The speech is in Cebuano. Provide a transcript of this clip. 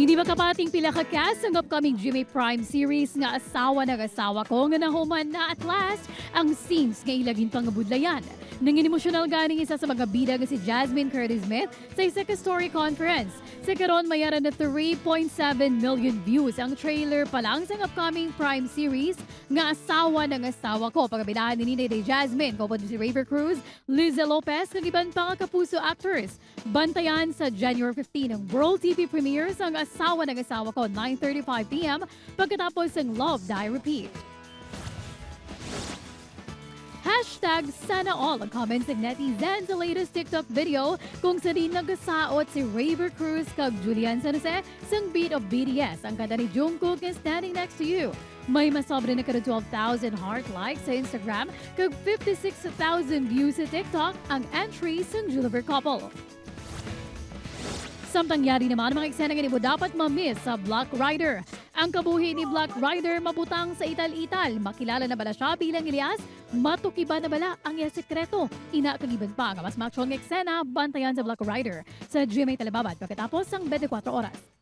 Hindi makapating pila ka cast ang upcoming GMA Prime series nga Asawa ng Asawa Ko nga nahuman na at last ang scenes nga ilang ginpangabudlayan. Nangin emosyonal ganing isa sa mga bida nga si Jasmine Curtis Smith sa isa ka story conference. Sa karon, mayara na 3.7 million views ang trailer pa lang sa upcoming Prime series nga Asawa ng Asawa Ko. Pagabidahan ni Nina Jasmine, kaupod si Rayver Cruz, Liza Lopez, kag iban pa nga Kapuso actors. Bantayan sa January 15 ang World TV premieres ang Asawa ng Asawa Ko, 9:35 p.m. pagkatapos ng Love Die Repeat. #SanaAll ang comments ng netizens sa latest TikTok video kung sa diin nagasaot si Rayver Cruz kag Julian San Jose sang beat of BTS, ang kanta ni Jungkook nga "Standing Next to You." May masobre na kada 12,000 heart likes sa Instagram kag 56,000 views sa TikTok ang entry sang Juliver couple. Samtang yari naman ang mga eksena nga mo dapat ma-miss sa Black Rider. Ang kabuhi ni Black Rider mabutang sa ital-ital. Makilala na bala siya bilang Elias? Matukiban na bala ang iya sekreto? Ina kag iban pa nga mas macho nga eksena, bantayan sa Black Rider sa GMA Telebabad pagkatapos ang 24 Oras.